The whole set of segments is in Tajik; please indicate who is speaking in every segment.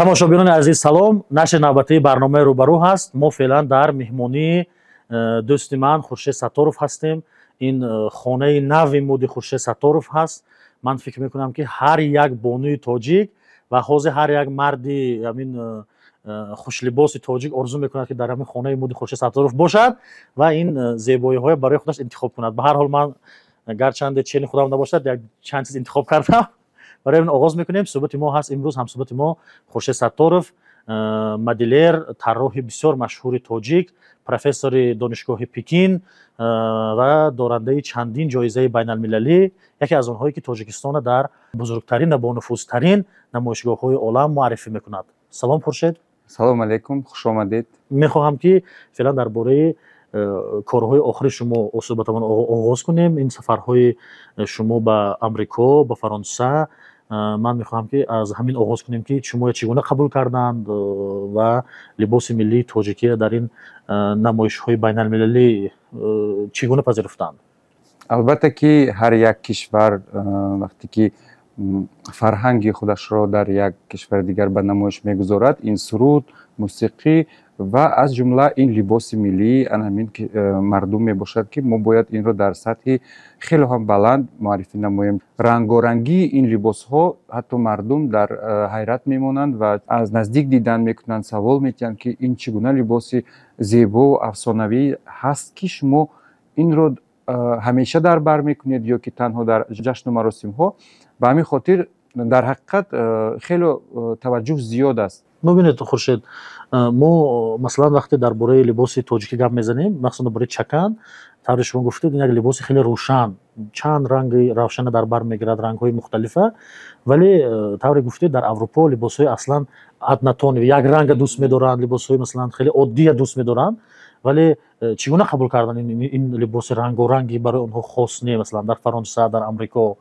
Speaker 1: Тамошобинони азиз, салом. Нашри навбатии барномаи «Рӯбарӯ» ҳаст. Мо феълан дар меҳмонии дӯсти ман Хуршед Сатторов ҳастем. Ин хонаи нави муди Хуршед Сатторов ҳаст. Ман фикр мекунам, ки ҳар як бонуи тоҷик ва ҳозир ҳар як марди ҳамин хушлибоси тоҷик орзу мекунад, ки дар ҳамин хонаи муди Хуршед Сатторов бошад ва ин зебоиҳоя барои худаш интихоб кунад. Ба ҳар ҳол, ман гарчанде чени худам набошад, як чанд чиз интихоб кардам. Барои ин оғоз мекунем. Суҳбати мо ҳаст имрӯз. Ҳамсуҳбати мо Хуршед Сатторов, модельер, тарроҳи бисёр машҳури тоҷик, профессори Донишгоҳи Пекин ва дорандаи чандин ҷоизаи байналмилалӣ, яке аз онҳое, ки Тоҷикистонро дар бузургтарин ва бонуфузтарин намоишгоҳҳои олам муаррифӣ мекунад. Салом, Хуршед.
Speaker 2: Салом алейкум, хуш омадед.
Speaker 1: Мехоҳам, ки феълан дар бораи корҳои охири шумо суҳбатамон оғоз кунем. Ин сафарҳои шумо ба Амрико, ба Фаронса. Ман мехоҳам, ки аз ҳамин оғоз кунем, ки шуморо чӣ гуна қабул карданд ва либоси миллии тоҷикия дар ин намоишҳои байналмилалӣ чӣ гуна пазируфтанд?
Speaker 2: Албатта, ки ҳар як кишвар вақте ки фарҳанги худашро дар як кишвари дигар ба намоиш мегузорад, ин суруд, мусиқӣ ва аз ҷумла ин либоси миллии ана ҳамин мардум мебошад, ки мо бояд инро дар сатҳи хеле ҳам баланд муаррифӣ намоем. Рангорангии ин либосҳо ҳатто мардум дар ҳайрат мемонанд ва аз наздик дидан мекунанд, савол метиҳанд, ки ин чӣ гуна либоси зебову афсонавӣ ҳаст, ки шумо инро ҳамеша дар бар мекунед ё ки танҳо дар ҷашну маросимҳо. Ба ҳамин хотир, дар ҳақиқат, хеле таваҷҷӯҳ зиёд аст.
Speaker 1: Бубинед, Хуршед, мо масалан вақте дар бораи либоси тоҷикӣ гап мезанем, махсусан дар бораи чакан, тавре шумо гуфтед, ин як либоси хеле рӯшан, чанд ранги равшана дар бар мегирад, рангҳои мухталифа. Вале тавре гуфтед, дар Аврупо либосҳои аслан однотонный, як ранга дӯст медоранд, либосҳои масалан хеле оддия дӯст медоранд. Вале чӣ гуна қабул кардан ин либоси рангоранги барои онҳо хос не, масалан дар Фаронса, дар Амрико?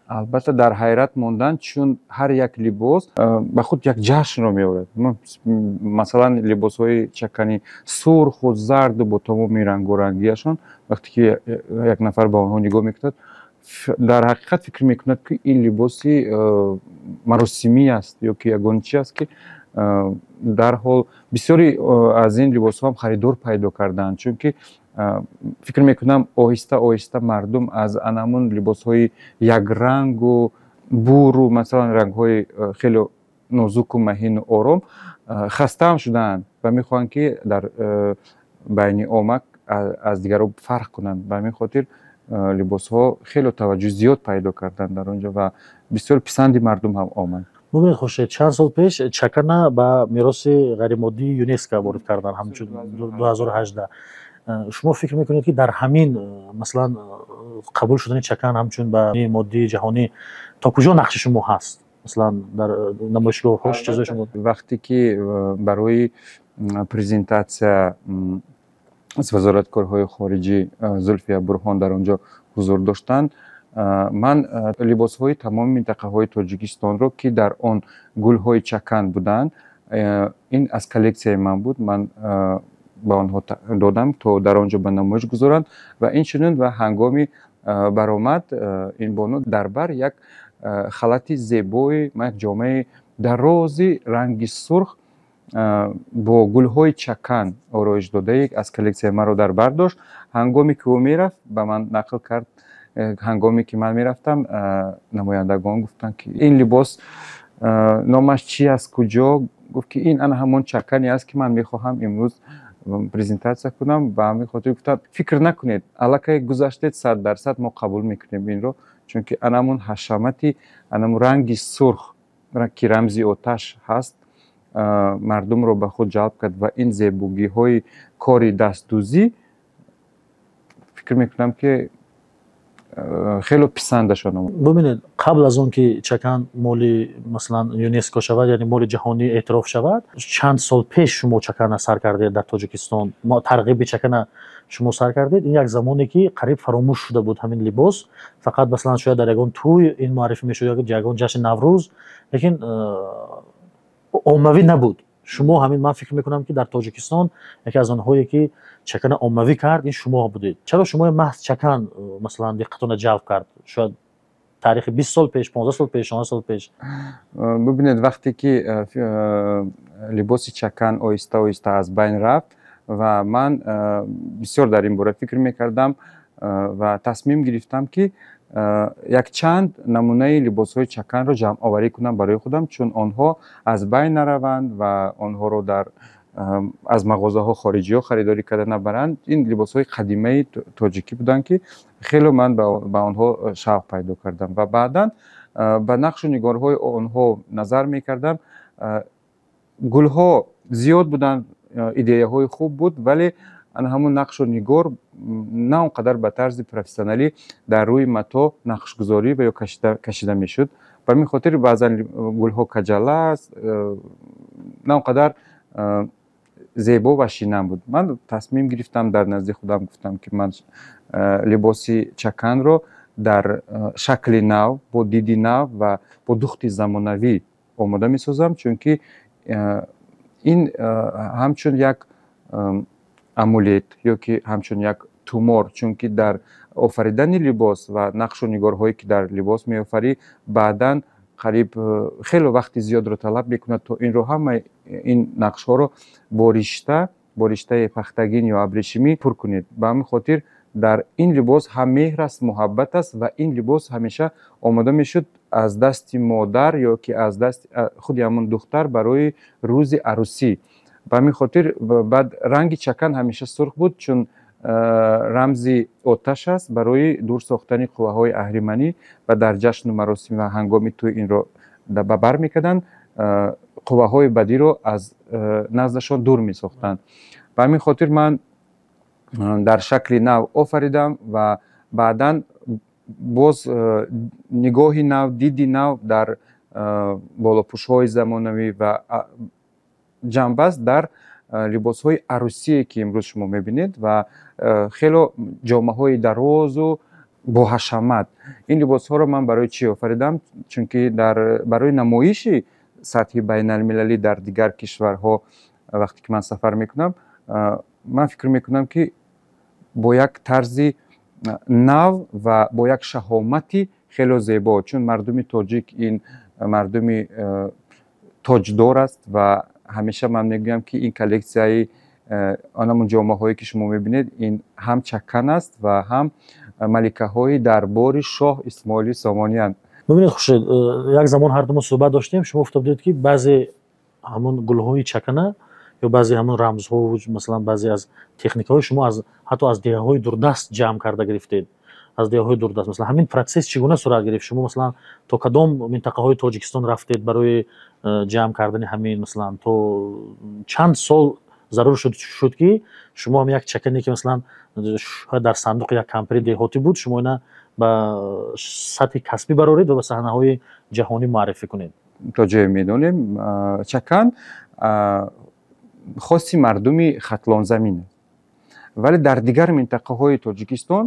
Speaker 2: Албатта, дар ҳайрат мондан, чун ҳар як либос ба худ як ҷашнро меорад. Масалан, либосҳои чакани сурху зарду бо тамоми рангорангиашон, вақте ки як нафар ба онҳо нигоҳ мекунад, дар ҳақиқат фикр мекунад, ки ин либоси маросимӣ аст ё ки ягон чи аст, ки дарҳол бисёре аз ин либосҳо ҳам харидор пайдо карданд, чунки фикр мекунам, оҳиста оҳиста мардум аз анамун либосҳои якрангу буру, масалан, рангҳои хеле нозуку маҳину ором хастаам шудаанд ва мехоҳанд, ки дар байни омма аз дигарон фарқ кунанд. Ба ҳамин хотир либосҳо хеле таваҷҷӯҳ зиёд пайдо карданд дар он ҷо ва бисёр писанди мардум ҳам омад.
Speaker 1: Бубинед, Хуршед, чанд сол пеш чакана ба мероси ғайримоддии ЮНЕСКО ворид карданд ҳамчун 2018. Шумо фикр мекунед, ки дар ҳамин, масалан, қабул шудани чакан ҳамчун ба моддии ҷаҳонӣ то куҷо нақши шумо ҳаст, масалан, дар намоишгоҳҳо чизои шумо?
Speaker 2: Вақте ки барои презентатсия аз Вазорати корҳои хориҷӣ Зулфия Бурҳон дар он ҷо ҳузур доштанд, ман либосҳои тамоми минтақаҳои Тоҷикистонро, ки дар он гулҳои чакан буданд, ин аз коллексияи ман буд, ман ба онҳо додам, то дар он ҷо ба намоиш гузоранд. Ва инчунин ва ҳангоми баромад ин бону дар бар як халати зебои, як ҷомаи дарози ранги сурх бо гулҳои чакан ороиш додаи аз коллексияи маро дар бар дошт. Ҳангоме ки ӯ мерафт, ба ман нақл кард: «Ҳангоме ки ман мерафтам, намояндагон гуфтанд, ки ин либос номаш чи аст, куҷо?» Гуфт, ки ин ана ҳамон чакане аст, ки ман мехоҳам имрӯз презентатсия кунам. Ба ҳамин хотир гуфтам: «Фикр накунед, аллакай гузаштед, 100% мо қабул мекунем инро, чунки анамун ҳашамати, анамун ранги сурх, ки рамзи оташ ҳаст, мардумро ба худ ҷалб кард ва ин зебогиҳои кори дастдӯзӣ, фикр мекунам, ки хело писандашон омад.»
Speaker 1: Бубинед, қабл аз он ки чакан моли, масалан, ЮНЕСКО шавад, яъне моли ҷаҳонӣ эътироф шавад, чанд сол пеш шумо чакана сар кардед дар Тоҷикистон, тарғиби чакана шумо сар кардед. Ин як замоне, ки қариб фаромӯш шуда буд ҳамин либос, фақат масалан шояд дар ягон тӯй ин муаррифӣ мешуд, ягон ҷашни Наврӯз, лекин оммавӣ набуд. Шумо ҳамин, ман фикр мекунам, ки дар Тоҷикистон яке аз онҳое, ки чакана оммавӣ кард, ин шумо будед. Чаро шумо маҳз чакан, масалан, диққатона ҷалб кард шояд? Таърихи 20 сол пеш, 15 сол пеш, 16 сол пеш.
Speaker 2: Бубинед, вақте ки либоси чакан оҳиста оҳиста аз байн рафт ва ман бисёр дар ин бора фикр мекардам ва тасмим гирифтам, ки якчанд намунаи либосҳои чаканро ҷамъоварӣ кунам барои худам, чун онҳо аз байн нараванд ва онҳоро дар аз мағозаҳо хориҷиҳо харидорӣ карда набаранд. Ин либосҳои қадимаи тоҷикӣ буданд, ки хеле ман ба онҳо шавқ пайдо кардам ва баъдан ба нақшу нигорҳои онҳо назар мекардам. Гулҳо зиёд буданд, идеяҳои хуб буд, вале ана ҳамун нақшу нигор на он қадар ба тарзи профессионалӣ дар рӯи мато нақшгузорӣ ва ё кашида мешуд. Ба ҳамин хотир баъзан гулҳо каҷала аст, на он қадар зебо ва шинам буд. Ман тасмим гирифтам, дар назди худам гуфтам, ки ман либоси чаканро дар шакли нав, бо диди нав ва бо духти замонавӣ омода месозам, чунки ин ҳамчун як амулет ё ки ҳамчун як тумор, чунки дар офаридани либос ва нақшу нигорҳое, ки дар либос меофарӣ, баъдан қариб хеле вақти зиёдро талаб мекунад, то инро, ҳамаи ин нақшҳоро бо риштаи пахтагин ё абрешимӣ пур кунед. Ба ҳамин хотир дар ин либос ҳам меҳр аст, муҳаббат аст ва ин либос ҳамеша омода мешуд аз дасти модар ё ки аз дасти худи ҳамон духтар барои рӯзи арӯсӣ. Ба ҳамин хотир баъд ранги чакан ҳамеша сурх буд, чун рамзи оташ аст барои дур сохтани қувваҳои аҳриманӣ ва дар ҷашну маросим ва ҳангоми тӯй инро ба бар мекарданд, қувваҳои бадиро аз наздашон дур месохтанд. Ба ҳамин хотир ман дар шакли нав офаридам ва баъдан боз нигоҳи нав, диди нав дар болопӯшҳои замонавӣ ва ҷанбаст дар либосҳои арӯсие, ки имрӯз шумо мебинед, ва хело ҷомаҳои дарозу боҳашамат. Ин либосҳоро ман барои чӣ офаридам? Чунки барои намоиши сатҳи байналмилалӣ дар дигар кишварҳо вақте ки ман сафар мекунам, ман фикр мекунам, ки бо як тарзи нав ва бо як шаҳомати хело зебо, чун мардуми тоҷик ин мардуми тоҷдор аст ва ҳамеша ман мегӯям, ки ин коллексияи анамун ҷомаҳое, ки шумо мебинед, ин ҳам чакан аст ва ҳам маликаҳои дарбори шоҳ Исмоили Сомониянд.
Speaker 1: Бибинед, Хуршед, як замон ҳар думо суҳбат доштем, шумо гуфта будед, ки баъзе ҳамун гулҳои чакана ё баъзе ҳамун рамзҳо, масалан, баъзе аз техникаҳои шумо аз ҳатто аз деҳаҳои дурдаст ҷамъ карда гирифтед, аз деҳаҳои дурдаст. Масалан, ҳамин процесс чӣ гуна сурат гирифт? Шумо, масалан, то кадом минтақаҳои Тоҷикистон рафтед барои ҷамъ кардани ҳамин? Масалан, то чанд сол зарур шуд, ки шумо ҳам як чакане, ки, масалан, шояд дар сандуқи як кампири деҳотӣ буд, шумо ина ба сатҳи касбӣ бароред ва ба саҳнаҳои ҷаҳонӣ муаррифӣ кунед?
Speaker 2: То ҷое медонем, чакан хоси мардуми Хатлонзамин аст, вале дар дигар минтақаҳои Тоҷикистон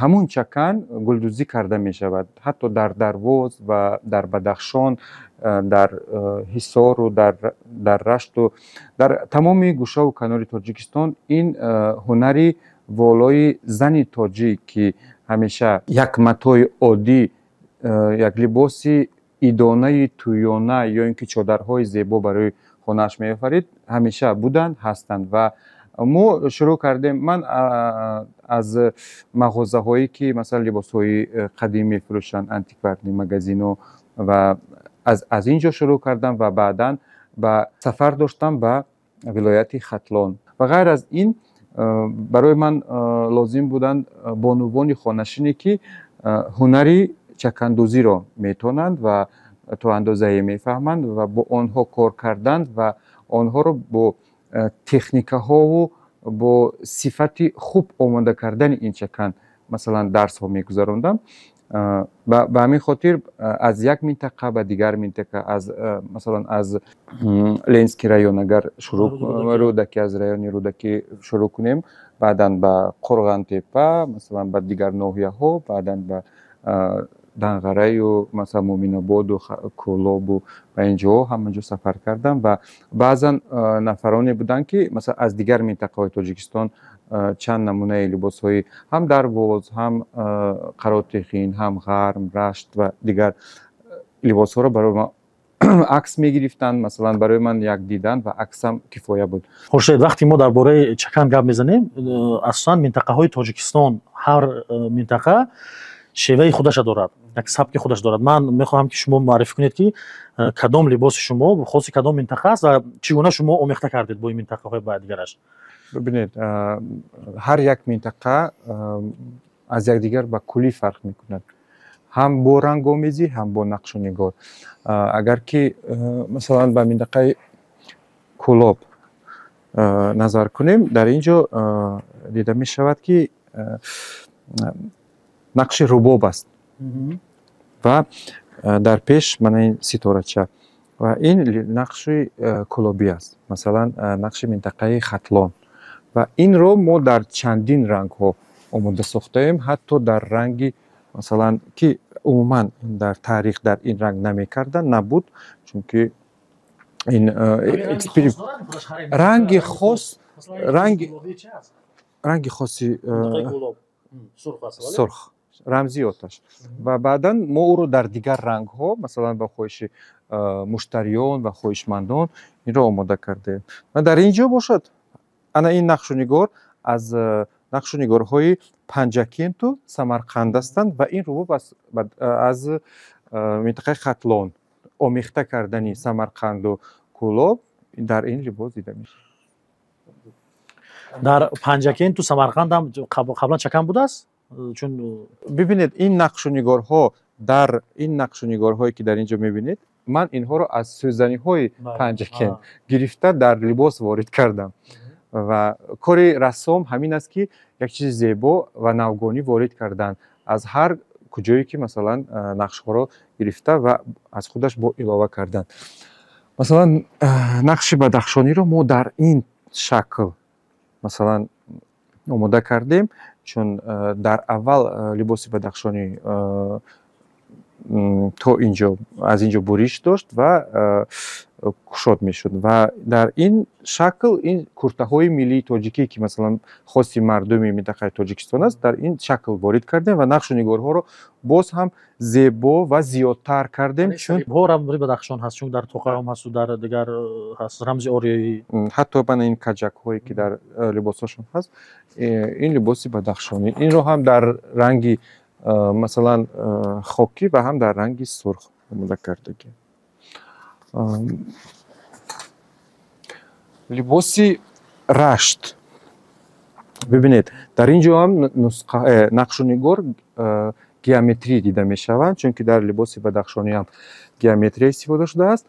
Speaker 2: ҳамун чакан гулдӯзӣ карда мешавад, ҳатто дар Дарвоз ва дар Бадахшон, дар Ҳисору дар Рашту дар тамоми гӯшаву канори Тоҷикистон. Ин ҳунари волои зани тоҷик, ки ҳамеша як матои оддӣ, як либоси идонаи тӯёна ё ин ки чодарҳои зебо барои хонааш меофарид, ҳамеша буданд, ҳастанд. Ва мо шурӯъ кардем, ман аз мағозаҳое, ки, масалан, либосҳои қадим мефурӯшанд, антикварный магазино, ва аз ин ҷо шурӯъ кардам ва баъдан ба сафар доштам ба вилояти Хатлон. Ва ғайр аз ин барои ман лозим буданд бонувони хонашине, ки ҳунари чакандӯзиро метонанд ва то андозае мефаҳманд ва бо онҳо кор карданд ва онҳоро бо техникаҳову бо сифати хуб омода кардани ин чакан, масалан, дарсҳо мегузарондам. Ба ҳамин хотир аз як минтақа ба дигар минтақа, аз, масалан, аз Ленинский район агар шурӯъ, Рӯдаки, аз райони Рӯдакӣ шурӯъ кунем, баъдан ба Қурғантепа, масалан, ба дигар ноҳияҳо, баъдан ба Данғараю, масалан, Муъминободу Кӯлобу, ба ин ҷоҳо ҳама ҷо сафар кардам. Ва баъзан нафароне буданд, ки, масалан, аз дигар минтақаҳои Тоҷикистон. Чанд намунаи либосҳои ҳам Дарвоз, ҳам Қаротехин, ҳам Ғарм, Рашт ва дигар либосҳоро барои ман акс мегирифтанд. Масалан, барои ман як дидан ва аксам кифоя буд.
Speaker 1: Хуршед, вақте мо дар бораи чакан гап мезанем, асосан минтақаҳои Тоҷикистон, ҳар минтақа шеваи худаша дорад, як сабки худаш дорад. Ман мехоҳам, ки шумо муаррифӣ кунед, ки кадом либоси шумо хоси кадом минтақа аст ва чӣ гуна шумо омехта кардед бо ин минтақаҳои ба дигараш.
Speaker 2: Бибинед, ҳар як минтақа аз якдигар ба куллӣ фарқ мекунад, ҳам бо рангомезӣ, ҳам бо нақшу нигор. Агар ки, масалан, ба минтақаи Кӯлоб назар кунем, дар ин ҷо дида мешавад, ки нақши рубоб аст ва дар пеш мана ин ситорача, ва ин нақши кӯлобӣ аст. Масалан, нақши минтақаи Хатлон, ва инро мо дар чандин рангҳо омода сохтаем, ҳатто дар ранги, масалан, ки умуман дар таърих дар ин ранг намекарданд, набуд, чунки ин ранги хос, ранги хоси сурх, рамзи оташ. Ва баъдан мо ӯро дар дигар рангҳо, масалан, ба хоҳиши муштариён ва хоҳишмандон инро омода кардем. Ва дар ин ҷо бошад, ана ин нақшу нигор аз нақшу нигорҳои Панҷакенту Самарқанд ҳастанд, ва ин рубоб аз минтақаи Хатлон. Омехта кардани Самарқанду Кӯлоб дар ин либос дида мешавад.
Speaker 1: Дар Панҷакенту Самарқанд ҳам қаблан чакан будааст? Чун
Speaker 2: бибинед, ин нақшу нигорҳо, дар ин нақшу нигорҳое, ки дар ин ҷо мебинед, ман инҳоро аз сӯзаниҳои Панҷакент гирифта, дар либос ворид кардам. Ва кори рассом ҳамин аст, ки як чизи зебо ва навгонӣ ворид кардан аз ҳар куҷое ки, масалан, нақшҳоро гирифта ва аз худаш бо илова кардан. Масалан, нақши бадахшониро мо дар ин шакл, масалан, омода кардем, чун дар аввал либоси бадахшонӣ то инҷо, аз инҷо буриш дошт ва кушод мешуд. Ва дар ин шакл ин куртаҳои миллии тоҷикӣ, ки, масалан, хоси мардуми минтақаи Тоҷикистон аст, дар ин шакл ворид кардем ва нақшу нигорҳоро боз ҳам зебо ва зиёдтар кардем, чун
Speaker 1: рамзи Бадахшон ҳаст, чун дар тоқаам ҳасту дар дигар ҳаст, рамзи ориёӣ.
Speaker 2: Ҳатто мана ин каҷакҳое, ки дар либосҳошон ҳаст, ин либоси бадахшонӣ. Инро ҳам дар ранги, масалан, хокӣ ва ҳам дар ранги сурх омода кардагӣ. Либоси Рашт, бибинед, дар ин ҷо ҳам нақшу нигор геометрӣ дида мешаванд, чунки дар либоси бадахшонӣ ҳам геометрия истифода шудааст,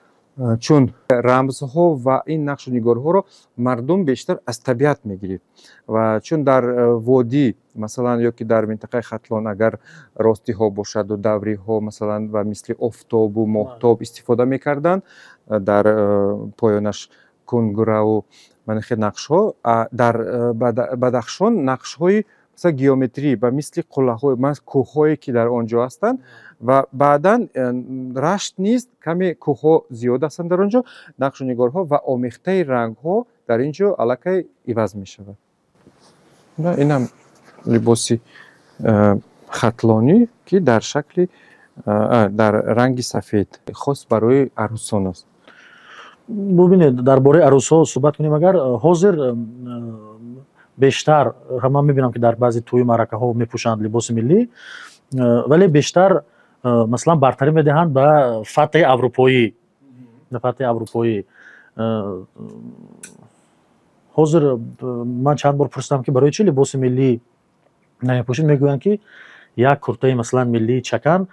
Speaker 2: чун рамзҳо ва ин нақшу нигорҳоро мардум бештар аз табиат мегирифт. Ва чун дар водӣ, масалан, ё ки дар минтақаи Хатлон агар ростиҳо бошаду давриҳо, масалан, ва мисли офтобу моҳтоб истифода мекарданд, дар поёнаш кунгураву манахе нақшҳо. Дар Бадахшон нақшҳои, масалан, геометрӣ ба мисли қуллаҳо, кӯҳҳое, ки дар он ҷо ҳастанд. Ва баъдан Рашт низ каме кӯҳҳо зиёд ҳастанд, дар он ҷо нақшу нигорҳо ва омехтаи рангҳо дар ин ҷо аллакай иваз мешавад. Инам либоси хатлонӣ, ки дар шакли дар ранги сафед хос барои арӯсон аст.
Speaker 1: Бубинед, дар бораи арӯсҳо суҳбат кунем агар, ҳозир бештар ман мебинам, ки дар баъзе тӯю маъракаҳо мепӯшанд либоси миллӣ, вале бештар, масалан, бартарӣ медиҳанд ба фатаи аврупоӣ. Ҳозир ман чанд бор пурсидам, ки барои чӣ либоси миллӣ намепӯшед, мегӯянд, ки як куртаи, масалан, миллии чакан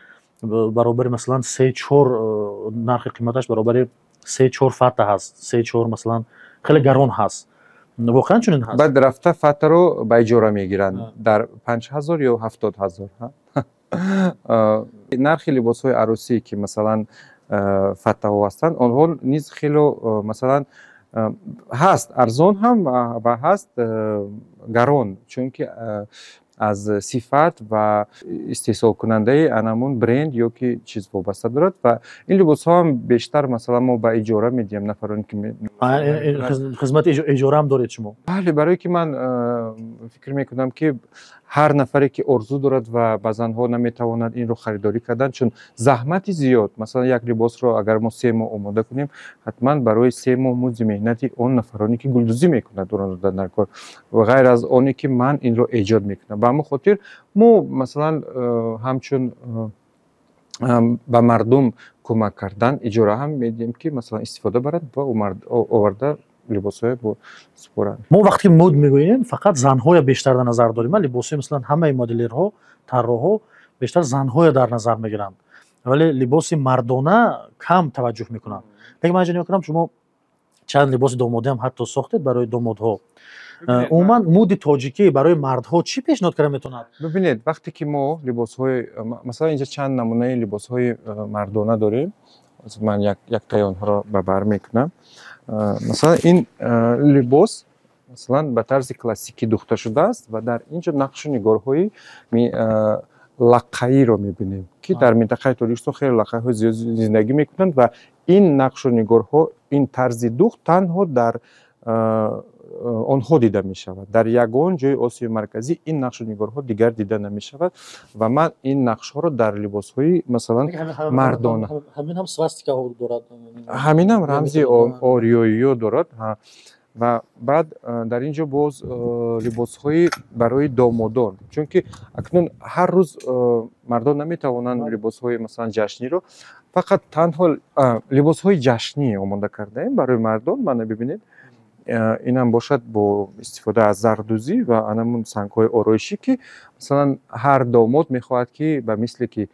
Speaker 1: баробари, масалан, се чор, нархи қиматаш баробари се чор фата ҳаст, се чор, масалан, хеле гарон ҳаст. Воқеан чунин ҳаст?
Speaker 2: Баъд рафта фатаро ба иҷора мегиранд дар 5000 ё 70 000. Нархи либосҳои арӯсӣ, ки, масалан, фатаҳо ҳастанд, онҳо низ хело, масалан, ҳаст арзон ҳам ва ҳаст гарон, чунки аз сифат ва истеҳсолкунандаи анамун бренд ё ки чиз вобаста дорад. Ва ин либосҳо ҳам бештар, масалан, мо ба иҷора медиҳем нафароне ки
Speaker 1: хизмати иҷораам доред шумо?
Speaker 2: Бале, барое ки ман фикр мекунам, ки ҳар нафаре ки орзу дорад ва баъзанҳо наметавонад инро харидорӣ кардан, чун заҳмати зиёд. Масалан, як либосро агар мо 3 моҳ омода кунем, ҳатман барои 3 моҳ музди меҳнати он нафароне ки гулдӯзӣ мекунад, онро дар кор, ва ғайр аз оне ки ман инро эҷод мекунам. Ба ҳамон хотир мо, масалан, ҳамчун ба мардум кӯмак кардан иҷора ҳам медиҳем, ки, масалан, истифода барад ва оварда либосҳое бо супоранд.
Speaker 1: Мо вақте муд мегӯем, фақат занҳоя бештар дар назар дорем. Либосҳои, масалан, ҳамаи моделерҳо, тарроҳҳо бештар занҳоя дар назар мегиранд, вале либоси мардона кам таваҷҷӯҳ мекунанд. Лекин ман нигоҳ кунам, шумо чанд либоси домодиам ҳатто сохтед барои домодҳо. Умуман, муди тоҷикӣ барои мардҳо чӣ пешниҳод карда метавонад?
Speaker 2: Бибинед, вақте ки мо либосҳои, масалан, инҷа чанд намунаи либосҳои мардона дорем, ман яктаи онҳоро ба бар мекунам. Масалан, ин либос, масалан, ба тарзи классикӣ духта шудааст ва дар ин ҷо нақшу нигорҳои лаққаиро мебинем, ки дар минтақаи Тоҷикистон хеле лаққаиҳои зиёд зиндагӣ мекунанд ва ин нақшу нигорҳо, ин тарзи духт танҳо дар онҳо дида мешавад. Дар ягон ҷои Осиёи Марказӣ ин нақшу нигорҳо дигар дида намешавад. Ва ман ин нақшҳоро дар либосҳои, масалан, мардона
Speaker 1: Ҳамин ҳам свастикаҳо дорад.
Speaker 2: Ҳаминам рамзи ориёиё дорад. Ва баъд дар ин ҷо боз либосҳои барои домодон, чунки акнун ҳар рӯз мардон наметавонанд либосҳои, масалан, ҷашниро. Фақат танҳо либосҳои ҷашнӣ омода кардаем барои мардон. Мана, бибинед, инам бошад бо истифода аз зардӯзӣ ва анамун сангҳои ороишӣ, ки, масалан, ҳар домод мехоҳад, ки ба мисле ки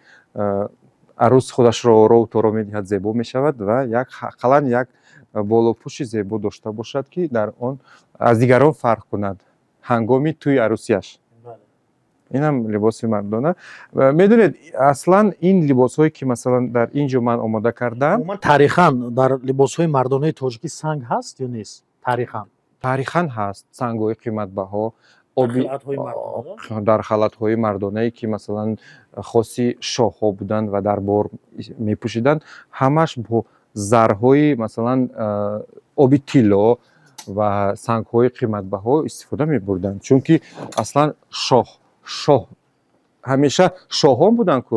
Speaker 2: арӯс худашро орову торо медиҳад, зебо мешавад ва як ақаллан як болопӯши зебо дошта бошад, ки дар он аз дигарон фарқ кунад ҳангоми тӯи арӯсияш. Инам либоси мардона. Медонед, аслан ин либосҳое ки, масалан, дар ин ҷо ман омода кардам
Speaker 1: Тарихан дар либосҳои мардонаи тоҷикӣ санг ҳаст ё нест тарихан?
Speaker 2: Тарихан ҳаст, сангҳои қиматбаҳо дар халатҳои мардонае, ки, масалан, хоси шоҳҳо буданд ва дар бор мепӯшиданд, ҳамаш бо зарҳои, масалан, оби тилло ва сангҳои қиматбаҳо истифода мебурданд, чунки аслан шоҳ ҳамеша шоҳон буданд ку,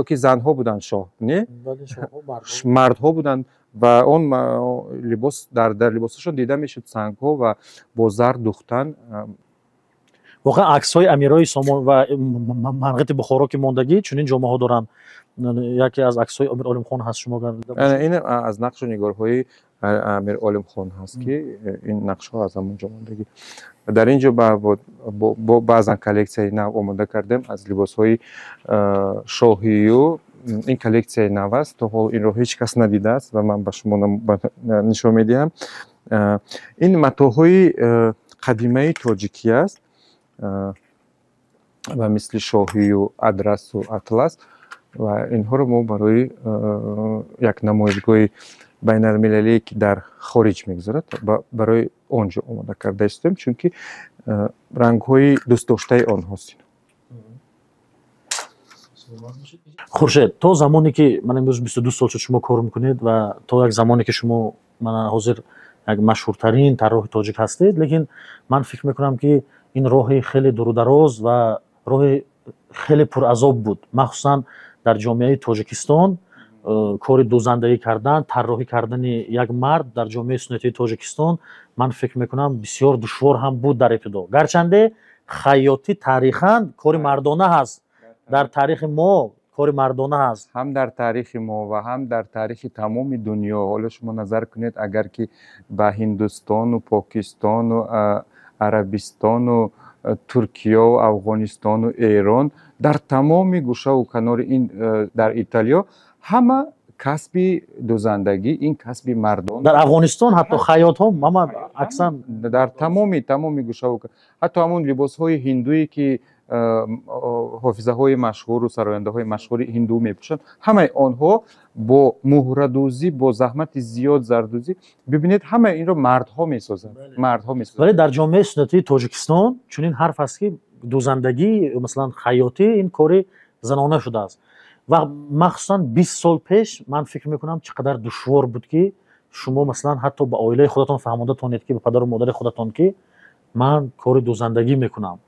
Speaker 2: ёки занҳо буданд шоҳ, не, мардҳо буданд. Ва он либос дар либосашон дида мешуд сангҳо ва бо зар духтан.
Speaker 1: Воқеан, аксҳои амирои Сомон ва Манғити Бухоро ки мондагӣ, чунин ҷомаҳо доранд. Яке аз аксҳои Амир Олимхон ҳаст, шумо
Speaker 2: Ин аз нақшу нигорҳои Амир Олимхон ҳаст, ки ин нақшҳо аз ҳамон ҷо мондагӣ. Дар ин ҷо баъзан коллексияи нав омода кардем аз либосҳои шоҳию. Ин коллексияи нав аст, то ҳол инро ҳеҷ кас надидааст ва ман ба шумо нишон медиҳам. Ин матоъҳои қадимаи тоҷикӣ аст ва мисли шоҳию адрасу атлас, ва инҳоро мо барои як намоишгоҳи байналмилалие, ки дар хориҷ мегузарад, барои он ҷо омода карда истем, чунки рангҳои дӯстдоштаи онҳост.
Speaker 1: Хуршед, то замоне ки ман имрӯз 22 сол шуд шумо кор мекунед ва то як замоне ки шумо мана ҳозир як машҳуртарин тарроҳи тоҷик ҳастед, лекин ман фикр мекунам, ки ин роҳи хеле дурудароз ва роҳи хеле пуразоб буд. Махсусан дар ҷомеаи Тоҷикистон кори дӯзандагӣ кардан, тарроҳӣ кардани як мард дар ҷомеаи суннатии Тоҷикистон, ман фикр мекунам, бисёр душвор ҳам буд дар ибтидо. Гарчанде хайётӣ тарихан кори мардона ҳаст, дар таърихи мо кори мардона ҳаст.
Speaker 2: Ҳам дар таърихи мо ва ҳам дар таърихи тамоми дунё. Ҳоло шумо назар кунед, агар ки ба Ҳиндустону Покистону Арабистону Туркиёу Афғонистону Эрон, дар тамоми гӯшаву канори ин, дар Италиё ҳама касби дӯзандагӣ ин касби мардон.
Speaker 1: Дар Афғонистон ҳатто хайётҳо ҳама аксан
Speaker 2: Дар тамоми гӯшаву, ҳатто ҳамон либосҳои ҳиндуе, ки ҳофизаҳои машҳуру сарояндаҳои машҳури ҳинду мепӯшанд, ҳамаи онҳо бо муҳрадӯзӣ, бо заҳмати зиёд, зардӯзӣ. Бибинед, ҳамаи инро мардҳо месозанд, мардҳо месозанд.
Speaker 1: Вале дар ҷомеаи суннатии Тоҷикистон чунин ҳарф аст, ки Дӯзандагӣ, масалан, хайётӣ ин кори занона шудааст. Ва махсусан 20 сол пеш ман фикр мекунам, чӣ қадар душвор буд, ки шумо, масалан, ҳатто ба оилаи худатон фаҳмонда тонед, ки ба падару модари худатон, ки ман кори дӯзандагӣ мекунам.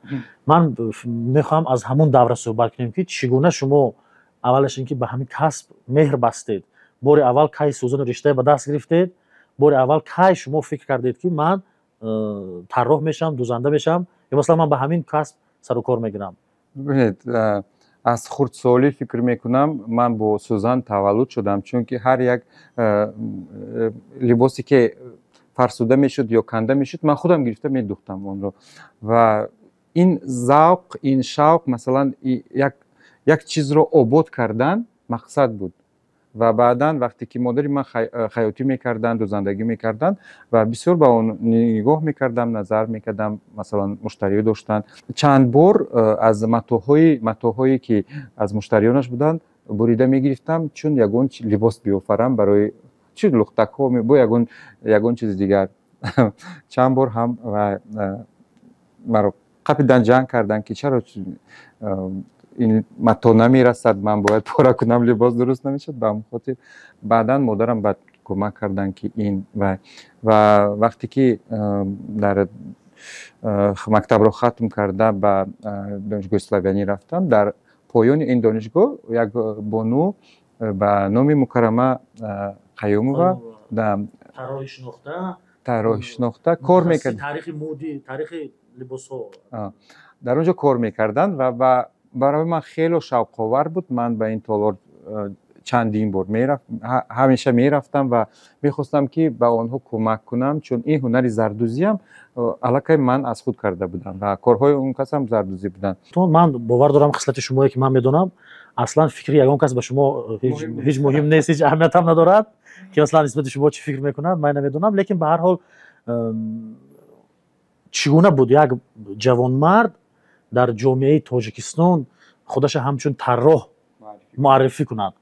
Speaker 1: Ман мехоҳам аз ҳамон давра суҳбат кунем, ки чӣ гуна шумо аввалаш ин ки ба ҳамин касб меҳр бастед, бори аввал кай сӯзану риштае ба даст гирифтед, бори аввал кай шумо фикр кардед, ки ман тарроҳ мешавам, дӯзанда мешавам ё масалан ман ба ҳамин касб сару кор мегирам?
Speaker 2: Бибинед, аз хурдсолӣ фикр мекунам, ман бо сӯзан таваллуд шудам, чунки ҳар як либосе ки фарсуда мешуд ё канда мешуд, ман худам гирифта медӯхтам онро. Ва ин завқ, ин шавқ, масалан, як чизро обод кардан мақсад буд. Ва баъдан вақте ки модари ман хайётӣ мекарданд, дӯзандагӣ мекарданд ва бисёр ба он нигоҳ мекардам, назар мекардам, масалан, муштариё доштанд. Чанд бор аз матоъҳое ки аз муштариёнаш буданд, бурида мегирифтам, чун ягон либос биёфарам барои чи лухтакҳо бо ягон чизи дигар. Чанд бор ҳам маро қапидан, ҷанг карданд, ки чаро ин матоъ намерасад, ман бояд пора кунам, либос дуруст намешавад. Ба ҳамон хотир баъдан модарам баъд кӯмак карданд, ки ин ва вақте ки дар мактабро хатм карда ба Донишгоҳи Славянӣ рафтам, дар поёни ин донишгоҳ як бону ба номи Мукаррама Қаюмова, тарроҳи шинохта, кор мекард.
Speaker 1: Таърихи муди, таърихи либосҳо.
Speaker 2: Дар он ҷо кор мекарданд ва барои ман хело шавқовар буд. Ман ба ин толор чандин бор ҳамеша мерафтам ва мехостам, ки ба онҳо кӯмак кунам, чун ин ҳунари зардӯзиам аллакай ман аз худ карда будам ва корҳои он касам зардӯзӣ буданд.
Speaker 1: Ман бовар дорам, хислати шумое ки ман медонам, аслан фикри ягон кас ба шумо ҳеҷ муҳим нест, ҳеҷ аҳамиятам надорад, ки аслан нисбати шумо чӣ фикр мекунад, ман намедонам. Лекин ба ҳар ҳол, чӣ гуна буд як ҷавонмард дар ҷомеаи Тоҷикистон худаша ҳамчун тарроҳ муаррифӣ кунад?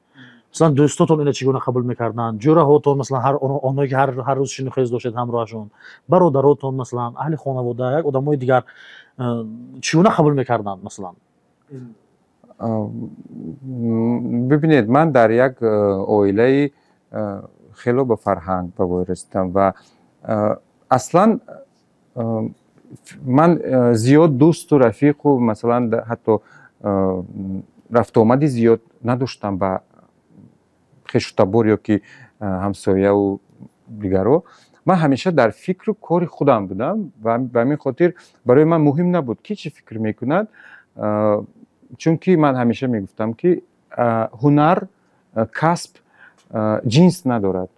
Speaker 1: Масалан, дӯстотон ина чӣ гуна қабул мекарданд, ҷӯраҳотон, масалан, онҳое ки ҳар рӯз шинухез доштед ҳамроҳашон, бародаротон, масалан, аҳли хонавода, як одамои дигар чӣ гуна қабул мекарданд, масалан?
Speaker 2: Бибинед, ман дар як оилаи хело ба фарҳанг ба воя расидам ва аслан ман зиёд дӯсту рафиқу, масалан, ҳатто рафтуомади зиёд надоштам ба хешутабор ё ки ҳамсояву дигаро. Ман ҳамеша дар фикру кори худам будам ва ба ҳамин хотир барои ман муҳим набуд, ки чӣ фикр мекунад, чунки ман ҳамеша мегуфтам, ки ҳунар, касб ҷинс надорад.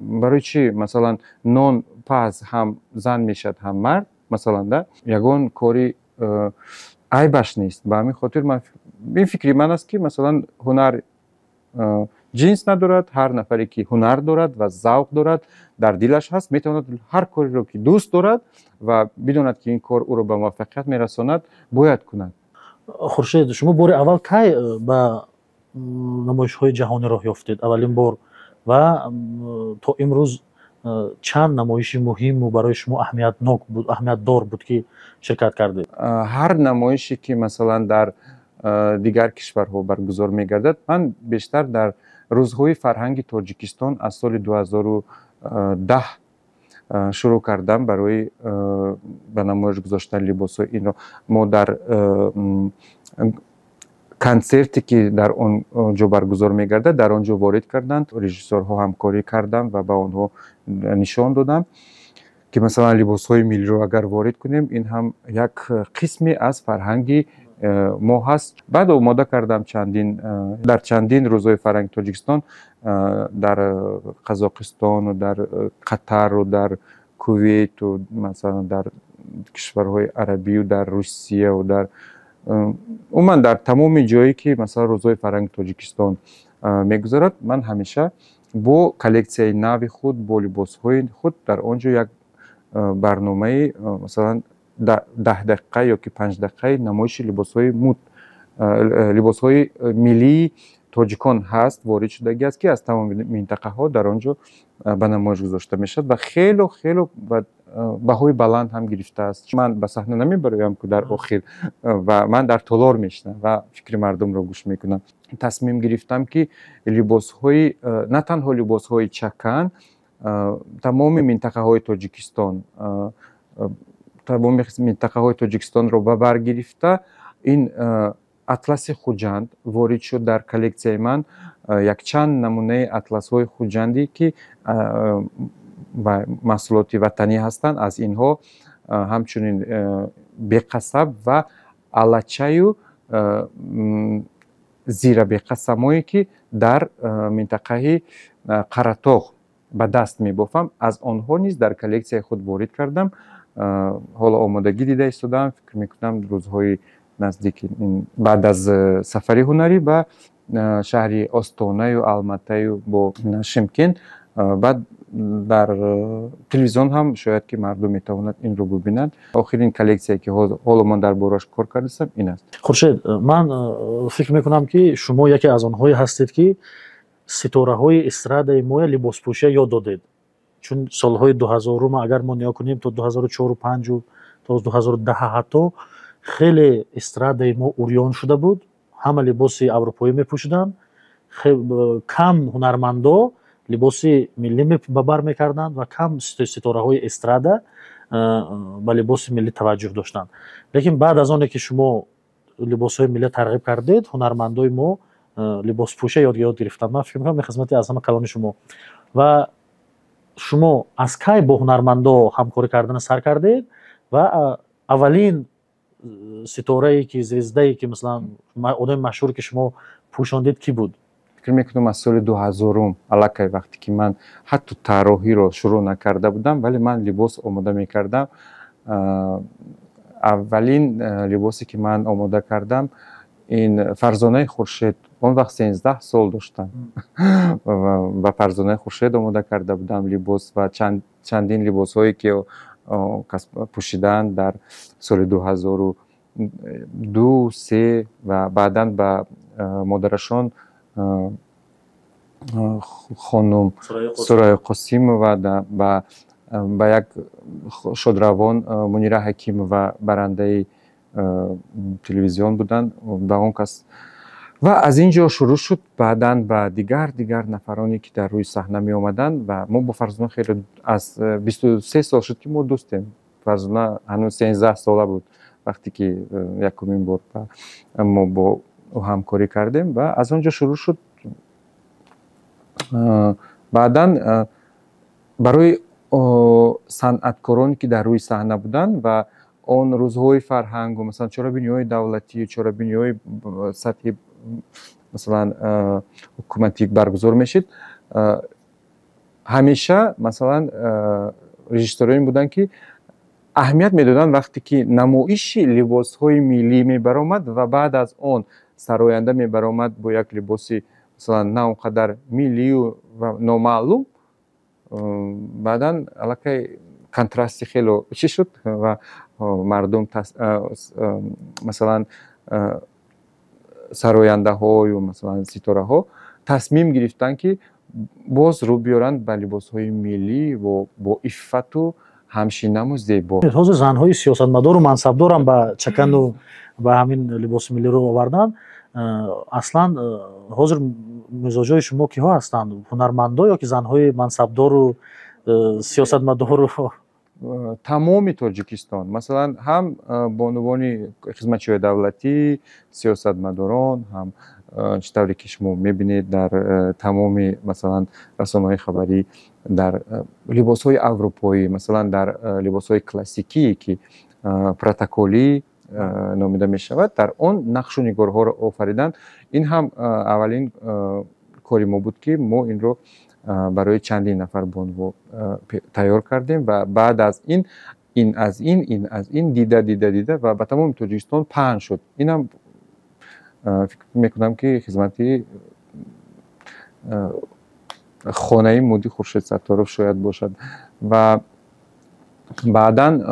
Speaker 2: Барои чӣ, масалан, нон паз ҳам зан мешавад, ҳам мард, масалан, да ягон кори айбаш нест. Ба ҳамин хотир ман ин фикри ман аст, ки, масалан, ҳунар ҷинс надорад. Ҳар нафаре ки ҳунар дорад ва завқ дорад, дар дилаш ҳаст, метавонад ҳар кореро ки дӯст дорад ва бидонад, ки ин кор ӯро ба муваффақият мерасонад, бояд кунад.
Speaker 1: Хуршед, шумо бори аввал кай ба намоишҳои ҷаҳонӣ роҳ ёфтед аввалин бор ва то имрӯз чанд намоиши муҳиму барои шумо аҳамиятнок буд, аҳамиятдор буд, ки ширкат кардед?
Speaker 2: Ҳар намоише ки, масалан, дар дигар кишварҳо баргузор мегардад, ман бештар дар Рӯзҳои фарҳанги Тоҷикистон аз соли 2010 шурӯъ кардам барои ба намоиш гузоштани либосҳои инро. Мо дар консерте ки дар он ҷо баргузор мегардад, дар он ҷо ворид карданд, режиссёрҳо ҳамкорӣ кардам ва ба онҳо нишон додам, ки, масалан, либосҳои миллиро агар ворид кунем, ин ҳам як қисме аз фарҳанги мо ҳаст. Баъд омода кардам чандин, дар чандин Рӯзҳои фарҳанги Тоҷикистон дар Қазоқистону дар Қатару дар Кувейту, масалан, дар кишварҳои арабию дар Русияву дар умуман дар тамоми ҷое ки, масалан, Рӯзҳои фарҳанги Тоҷикистон мегузарад, ман ҳамеша бо коллексияи нави худ, бо либосҳои худ дар он ҷо як барномаи, масалан, 10 дақиқа ё ки 5 дақиқаи намоиши либосҳои миллии тоҷикӣ. тоҷикон ҳаст, ворид шудагӣ аст, ки аз тамоми минтақаҳо дар он ҷо ба намоиш гузошта мешавад ва хело хело баҳои баланд ҳам гирифтааст. Ман ба саҳна намебароям ку дар охир, ва ман дар толор мешинам ва фикри мардумро гӯш мекунам. Тасмим гирифтам, ки либосҳои, на танҳо либосҳои чакан, тамоми минтақаҳои Тоҷикистон, тамоми минтақаҳои Тоҷикистонро ба бар гирифта, ин атласи Хуҷанд ворид шуд дар коллексияи ман. Якчанд намунаи атласҳои хуҷандӣ, ки маҳсулоти ватанӣ ҳастанд, аз инҳо ҳамчунин беқасаб ва алачаю зира беқасамое, ки дар минтақаи Қаратоғ ба даст мебофам, аз онҳо низ дар коллексияи худ ворид кардам. Ҳоло омодагӣ дида истодаам. Фикр мекунам, рӯзҳои наздики, баъд аз сафари ҳунарӣ ба шаҳри Остонаю Алматаю бо Шимкент, баъд дар телевизион ҳам шояд ки мардум метавонад инро бубинад. Охирин коллексия, ки ҳоло ман дар борааш кор кардастам, ин аст.
Speaker 1: Хуршед, ман фикр мекунам, ки шумо яке аз онҳое ҳастед, ки ситораҳои эстрадаи моя либоспӯшия ёд додед, чун солҳои 2000-ума агар мо нигоҳ кунем, то 2004, панҷу то 2010 ҳатто, хеле эстрадаи мо урён шуда буд, ҳама либоси аврупоӣ мепӯшиданд, кам ҳунармандо либоси миллӣ ба бар мекарданд ва кам ситораҳои эстрада ба либоси миллӣ таваҷҷӯҳ доштанд. Лекин баъд аз оне ки шумо либосҳои миллӣ тарғиб кардед, ҳунармандои мо либоспӯша ёд гирифтанд. Ман фикр мекунам, ин хизмати аз ҳама калони шумо. Ва шумо аз кай бо ҳунармандо ҳамкорӣ кардана сар кардед ва аввалин ситорае ки, звездае ки, масалан, одами машҳуре ки шумо пӯшондед, кӣ буд?
Speaker 2: Фикр мекунам, аз соли 2000-ум аллакай, вақте ки ман ҳатто тарроҳиро шурӯъ накарда будам, вале ман либос омода мекардам. Аввалин либосе ки ман омода кардам, ин Фарзонаи Хуршед. Он вақт 13 сол доштам, ба Фарзонаи Хуршед омода карда будам либос ва чандин либосҳое ки пӯшиданд дар соли 2002, се ва баъдан ба модарашон, хонум Сурайё Қосимова, ба як шодравон Мунира Ҳакимова, барандаи телевизион буданд, ба он кас. Ва аз ин ҷо шурӯъ шуд. Баъдан ба дигар нафароне, ки дар рӯи саҳна меомаданд. Ва мо бо Фарзона хеле аз 23 сол шуд, ки мо дӯстем. Фарзона ҳанӯз 13 сола буд, вақте ки якумин бор мо бо ӯ ҳамкорӣ кардем, ва аз он ҷо шурӯъ шуд. Баъдан барои санъаткороне, ки дар рӯи саҳна буданд ва он рӯзҳои фарҳангу, масалан, чорабиниҳои давлатию чорабиниҳои сатҳи, масалан, ҳукуматӣ баргузор мешид, ҳамеша, масалан, режиссёроне буданд, ки аҳамият медоданд, вақте ки намоиши либосҳои миллӣ мебаромад ва баъд аз он сароянда мебаромад бо як либоси, масалан, на он қадар миллию ва номаълум, баъдан аллакай контрасти хело чӣ шуд ва мардум, масалан, сарояндаҳою, масалан, ситораҳо тасмим гирифтанд, ки боз рӯ биёранд ба либосҳои миллӣ бо иффату ҳамшинаму зебо.
Speaker 1: Ҳозир занҳои сиёсатмадору мансабдорам ба чакану ба ҳамин либоси миллӣ рӯ оварданд. Аслан ҳозир мизоҷои шумо киҳо ҳастанд: ҳунармандо ё ки занҳои мансабдору сиёсатмадору?
Speaker 2: Тамоми Тоҷикистон, масалан, ҳам бонувони хизматчиҳои давлатӣ, сиёсатмадорон ҳам, чӣ тавре ки шумо мебинед дар тамоми, масалан, расонаҳои хабарӣ, дар либосҳои аврупоӣ, масалан, дар либосҳои классикие, ки протоколӣ номида мешавад, дар он нақшу нигорҳоро офариданд. Ин ҳам аввалин кори мо буд, ки мо инро барои чандин нафар бонуво тайёр кардем. Ва баъд аз ин, ин аз ин, ин аз ин дида, дида, дида ва ба тамоми Тоҷикистон паҳн шуд. Инам фикр мекунам, ки хизмати хонаи муди Хуршед Сатторов шояд бошад. Ва баъдан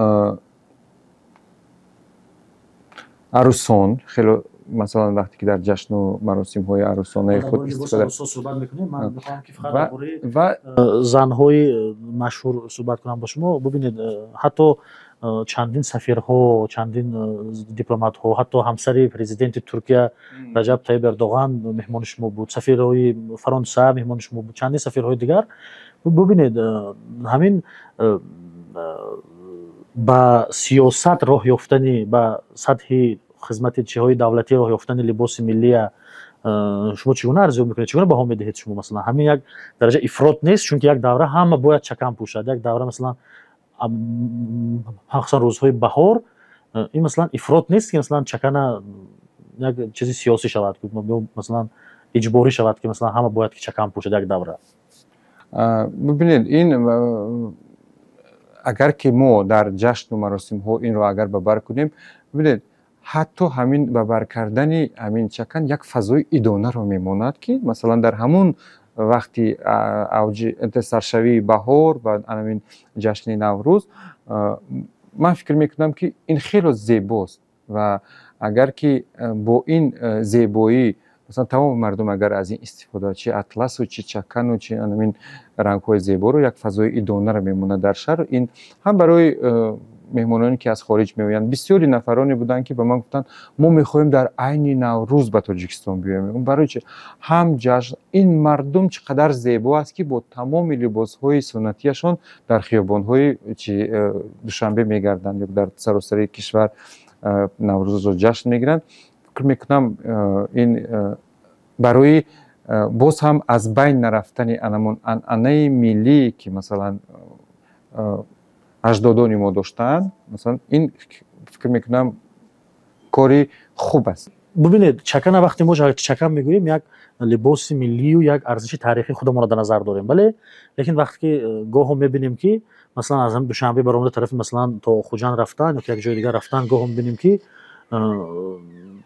Speaker 2: арӯсон хело Масалан, вақте ки дар ҷашну маросимҳои арӯсонаи худ истифода
Speaker 1: суҳбат мекунем, ман мехоҳам, ки фақат дар бораи занҳои машҳур суҳбат кунам бо шумо. Бубинед, ҳатто чандин сафирҳо, чандин дипломатҳо, ҳатто ҳамсари президенти Туркия Раҷаб Таиб Эрдоған меҳмони шумо буд, сафирҳои Фаронса меҳмони шумо буд, чандин сафирҳои дигар. Бубинед, ҳамин ба сиёсат роҳ ёфтани, ба сатҳи хизматчиҳои давлатӣ роҳ ёфтани либоси миллия шумо чӣ гуна арзёб мекунед, чӣ гуна баҳо медиҳед шумо? Масалан, ҳамин як дараҷа ифрот нест? Чунки як давра ҳама бояд чакан пӯшад, як давра, масалан, махсусан рӯзҳои баҳор. Ин, масалан, ифрот нест, ки, масалан, чакана як чизи сиёсӣ шавад, масалан, иҷборӣ шавад, ки, масалан, ҳама бояд ки чакан пӯшад як давра?
Speaker 2: Бибинед, ин агар ки мо дар ҷашну маросимҳо инро агар ба бар кунем, бибинед, ҳатто ҳамин ба бар кардани ҳамин чакан як фазои идонаро мемонад, ки, масалан, дар ҳамун вақти авҷи саршавии баҳор ва ҳамин ҷашни Наврӯз, ман фикр мекунам, ки ин хело зебост. Ва агар ки бо ин зебоӣ, масалан, тамоми мардум агар аз ин истифода, чи атласу, чи чакану, чи ҳамин рангҳои зеборо, як фазои идонаро мемонад дар шаҳр. Ин ҳам барои меҳмононе, ки аз хориҷ меоянд. Бисёри нафароне буданд, ки ба ман гуфтанд: «Мо мехоҳем дар айни Наврӯз ба Тоҷикистон биёем». Барои чи? Ҳам ҷашн, ин мардум чӣ қадар зебо аст, ки бо тамоми либосҳои суннатиашон дар хиёбонҳои чи Душанбе мегарданд ё дар саросари кишвар Наврӯзро ҷашн мегиранд. Фикр мекунам, ин барои боз ҳам аз байн нарафтани анамон анъанаи миллие, ки, масалан, аҷдодони мо доштаанд, масалан, ин, фикр мекунам, кори хуб аст.
Speaker 1: Бубинед, чакана, вақте мо чакан мегӯем, як либоси миллию як арзиши таърихии худамонро дар назар дорем, бале. Лекин вақте ки гоҳо мебинем, ки, масалан, аз ҳамин Душанбе баромада тарафи, масалан, то Хуҷанд рафтан ё як ҷои дигар рафтан, гоҳо мебинем, ки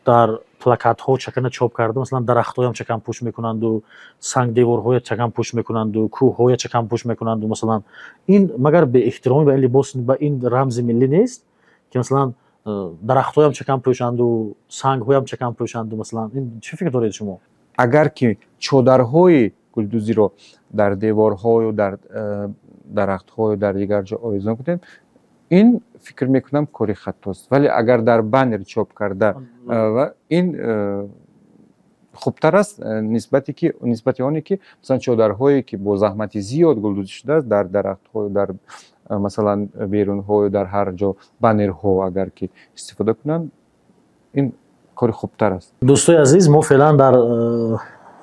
Speaker 1: дар плакатҳо чакана чоп карда, масалан, дарахтҳоям чаканпӯш мекунанду, сангдеворҳоя чаканпӯш мекунанду, кӯҳҳоя чаканпӯш мекунанду. Масалан, ин магар беэҳтиромӣ ба ин либос, ба ин рамзи миллӣ нест, ки, масалан, дарахтҳоям чакан пӯшанду, сангҳоям чакан пӯшанду? Масалан, ин чӣ фикр доред шумо?
Speaker 2: Агар ки чодарҳои гулдӯзиро дар деворҳою дар дарахтҳою дар дигар ҷо овезон кунем, ин, фикр мекунам, кори хатост. Вале агар дар баннер чоп карда, ин хубтар аст нисбати оне ки, масалан, чодарҳое, ки бо заҳмати зиёд гулдӯзӣ шудааст, дар дарахтҳою дар, масалан, берунҳою дар ҳар ҷо баннерҳо агар ки истифода кунанд, ин кори хубтар аст.
Speaker 1: Дӯстои азиз, мо феълан дар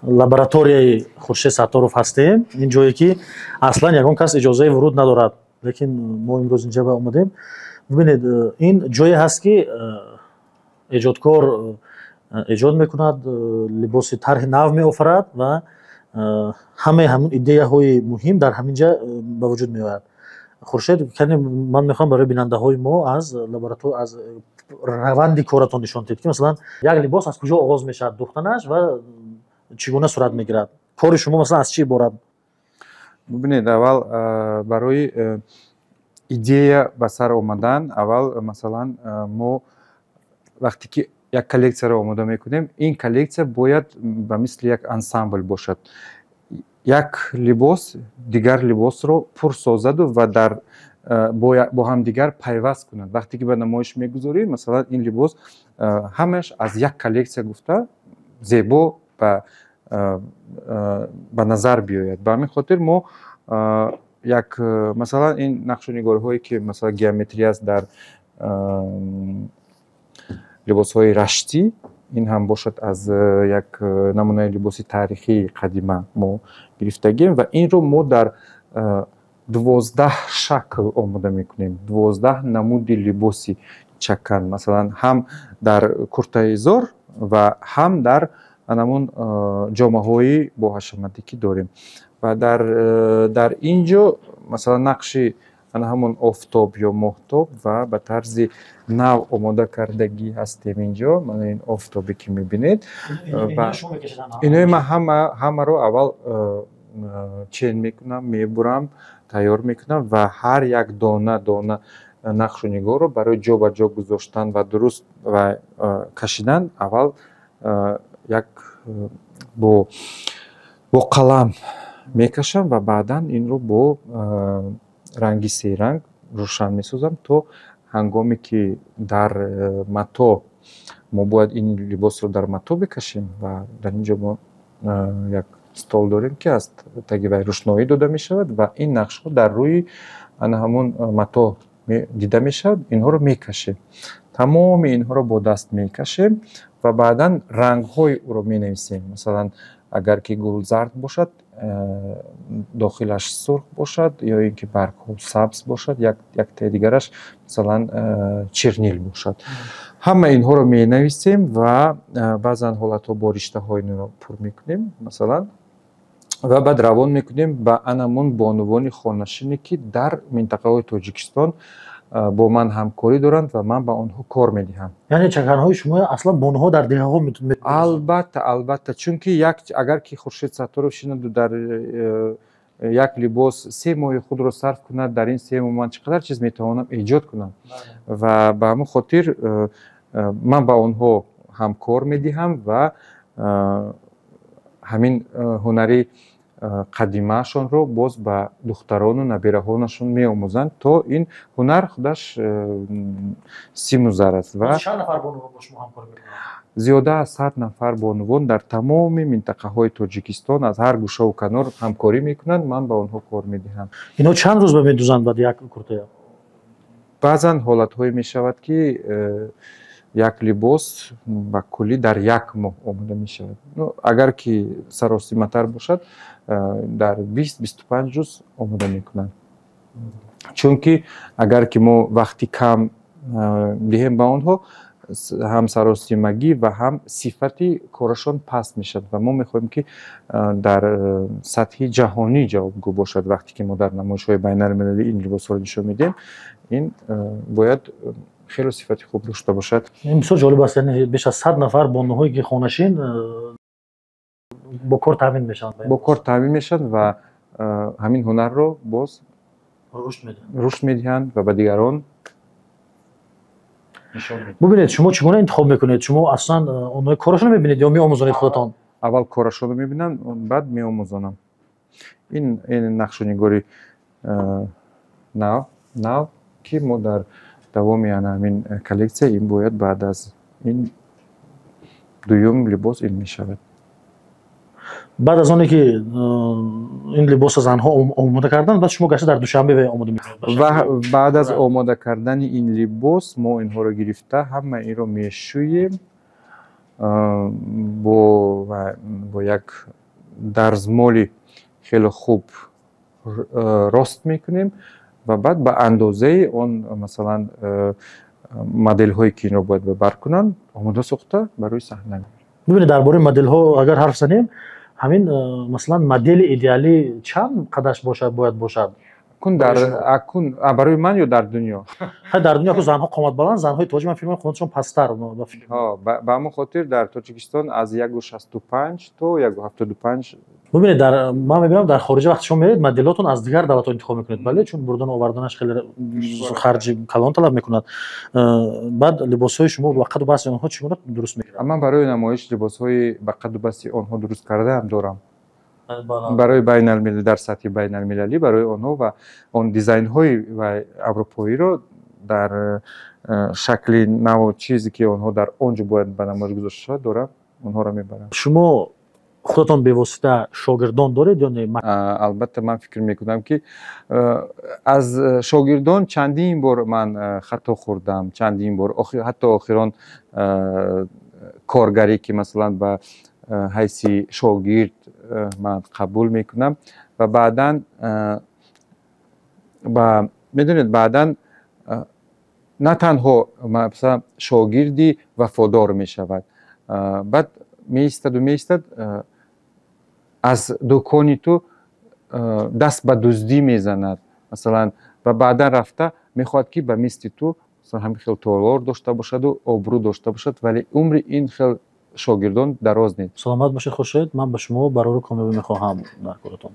Speaker 1: лабораторияи Хуршед Сатторов ҳастем, ин ҷое ки аслан ягон кас иҷозаи вуруд надорад, лекин мо имрӯз инҷа омадем. Бибинед, ин ҷое ҳаст, ки эҷодкор эҷод мекунад, либоси тарҳи нав меофарад ва ҳамаи ҳамун идеяҳои муҳим дар ҳамин ҷа ба вуҷуд меояд. Хуршед, кане ман мехоҳам барои бинандаҳои мо аз лаборатор, аз раванди коратон нишон диҳед, ки, масалан, як либос аз куҷо оғоз мешавад духтанаш ва чӣ гуна сурат мегирад. Кори шумо, масалан, аз чӣ иборат?
Speaker 2: Бубинед, аввал барои идея ба сар омадан, аввал, масалан, мо вақте ки як коллексияро омода мекунем, ин коллексия бояд ба мисли як ансамбл бошад, як либос дигар либосро пур созаду ва дар бо ҳамдигар пайваст кунад. Вақте ки ба намоиш мегузорӣ, масалан, ин либос ҳамааш аз як коллексия гуфта зебо ба назар биёяд. Ба ҳамин хотир мо як, масалан, ин нақшу нигорҳое, ки, масалан, геометрия аст дар либосҳои раштӣ, ин ҳам бошад аз як намунаи либоси таърихии қадима мо гирифтагем ва инро мо дар 12 шакл омода мекунем, 12 намуди либоси чакан, масалан, ҳам дар куртаизор ва ҳам дар анамун ҷомаҳои боҳашаматӣ, ки дорем. Ва дар ин ҷо, масалан, нақши ана ҳамон офтоб ё моҳтоб ва ба тарзи нав омода кардагӣ ҳастем. Инҷо мана ин офтобе, ки мебинед, инои ман ҳамаро аввал чен мекунам, мебурам, тайёр мекунам ва ҳар як дона дона. Нақшу нигорро барои ҷо ба ҷо гузоштан ва дуруст ва кашидан аввал як бо қалам мекашам ва баъдан инро бо ранги серанг рӯшан месозам, то ҳангоме ки дар мато мо бояд ин либосро дар мато бикашем. Ва дар ин ҷо мо як стол дорем, ки аз таги вай рӯшноӣ дода мешавад ва ин нақшҳо дар рӯи ана ҳамун мато дида мешавад. Инҳоро мекашем, тамоми инҳоро бо даст мекашем ва баъдан рангҳои ӯро менависем. Масалан, агар ки гул зард бошад, дохилаш сурх бошад ё ин ки баргҳо сабз бошад, яктаи дигараш, масалан, чернил бошад. Ҳама инҳоро менависем ва баъзан ҳолатҳо бо риштаҳо инро пур мекунем, масалан, ва баъд равон мекунем ба анамун бонувони хонашине, ки дар минтақаҳои Тоҷикистон бо ман ҳамкорӣ доранд ва ман ба онҳо кор медиҳам.
Speaker 1: Яъне чаканҳои шумо аслан бонуҳо дар деҳаҳо?
Speaker 2: Албатта, албатта, чунки як агар ки Хуршед Сатторов шинаду дар як либос 3 моҳи худро сарф кунад, дар ин 3 моҳ ман чӣ қадар чиз метавонам эҷод кунам? Ва ба ҳамин хотир ман ба онҳо ҳам кор медиҳам ва ҳамин ҳунари қадимаашонро боз ба духтарону набираҳонашон меомӯзанд, то ин ҳунар худаш симу зар аст. Ва зиёда аз 100 нафар бонувон дар тамоми минтақаҳои Тоҷикистон аз ҳар гӯшаву канор ҳамкорӣ мекунанд, ман ба онҳо кор медиҳам.
Speaker 1: Инҳо чанд рӯз ба медӯзанд баъд як куртая?
Speaker 2: Баъзан ҳолатҳое мешавад, ки як либос ба куллӣ дар як моҳ омода мешавад. Агар ки саросиматар бошад, дар 20-25 рӯз омода мекунанд, чунки агар ки мо вақти кам диҳем ба онҳо, ҳам саросимагӣ ва ҳам сифати корашон паст мешавад. Ва мо мехоҳем, ки дар сатҳи ҷаҳонӣ ҷавобгӯ бошад. Вақте ки мо дар намоишҳои байналмилалӣ ин либосҳоро нишон медиҳем, ин бояд хеле сифати хуб дошта бошад.
Speaker 1: Ин бисёр ҷолиб аст, яъне беш аз 100 нафар бонуҳое ки хонашин бо кор таъмин мешаванд.
Speaker 2: Бо кор таъмин мешаванд ва ҳамин ҳунарро боз рушд медиҳанд ва ба дигарон.
Speaker 1: Бубинед, шумо чӣ гуна интихоб мекунед? Шумо аслан онҳои корашонро мебинед ё меомӯзонед худатон?
Speaker 2: Аввал корашонро мебинам, баъд меомӯзонам. Ин нақшу нигори нав, ки мо дар давоми ана ҳамин коллексия, ин бояд баъд аз ин дуюм либос ин мешавад.
Speaker 1: Баъд аз оне ки ин либоса занҳо омода карданд, баъд шумо гашта дар Душанбе омода мекунед?
Speaker 2: Ва баъд аз омода кардани ин либос мо инҳоро гирифта, ҳама инро мешӯем, бо як дарзмоли хеле хуб рост мекунем ва баъд ба андозаи он, масалан, моделҳое ки инро бояд ба бар кунанд, омода сохта барои саҳна.
Speaker 1: Бибинед, дар бораи моделҳо агар ҳарф занем, ҳамин масалан, модели идеалӣ чанд қадаш бошад, бояд бошад?
Speaker 2: Кун дар акун барои ман ё дар дунё?
Speaker 1: Дар дунё ку занҳо қоматбаланд, занҳои тоҷик, ман фикр мекунам, қоматшон пасттар.
Speaker 2: Ба ҳамон хотир дар Тоҷикистон аз 1,65 то 1,75.
Speaker 1: Бубинед, дар ман мебинам, дар хориҷа вақте шумо меред, моделотон аз дигар давлатҳо интихоб мекунед, бале, чун бурдану оварданаш хеле харҷи калон талаб мекунад. Баъд либосҳои шумо ба қаду басти онҳо чӣ гуна дуруст мегирад?
Speaker 2: Ман барои намоиш либосҳои ба қаду басти онҳо дуруст кардаам дорам барои байналмилалӣ, дар сатҳи байналмилалӣ барои онҳо ва он дизайнҳои аврупоиро дар шакли наву чизе, ки онҳо дар он ҷо бояд ба намоиш гузошта шавад, дорам, онҳоро мебарам.
Speaker 1: Шумо худатон бевосита шогирдон доред ё не?
Speaker 2: Албатта, ман фикр мекунам, ки аз шогирдон чандин бор ман хато хӯрдам, чандин бор, ҳатто охирон коргаре, ки, масалан, ба ҳайси шогирд ман қабул мекунам ва баъдан медонед, баъдан на танҳо, масалан, шогирди вафодор мешавад, баъд меистаду меистад, аз дукони ту даст ба дуздӣ мезанад, масалан, ва баъдан рафта мехоҳад, ки ба мисли ту ҳамин хел толор дошта бошаду обрӯ дошта бошад, вале умри ин хел шогирдон дароз нест.
Speaker 1: Саломат бошед, Хуршед. Ман ба шумо барору комёбӣ мехоҳам дар коратон.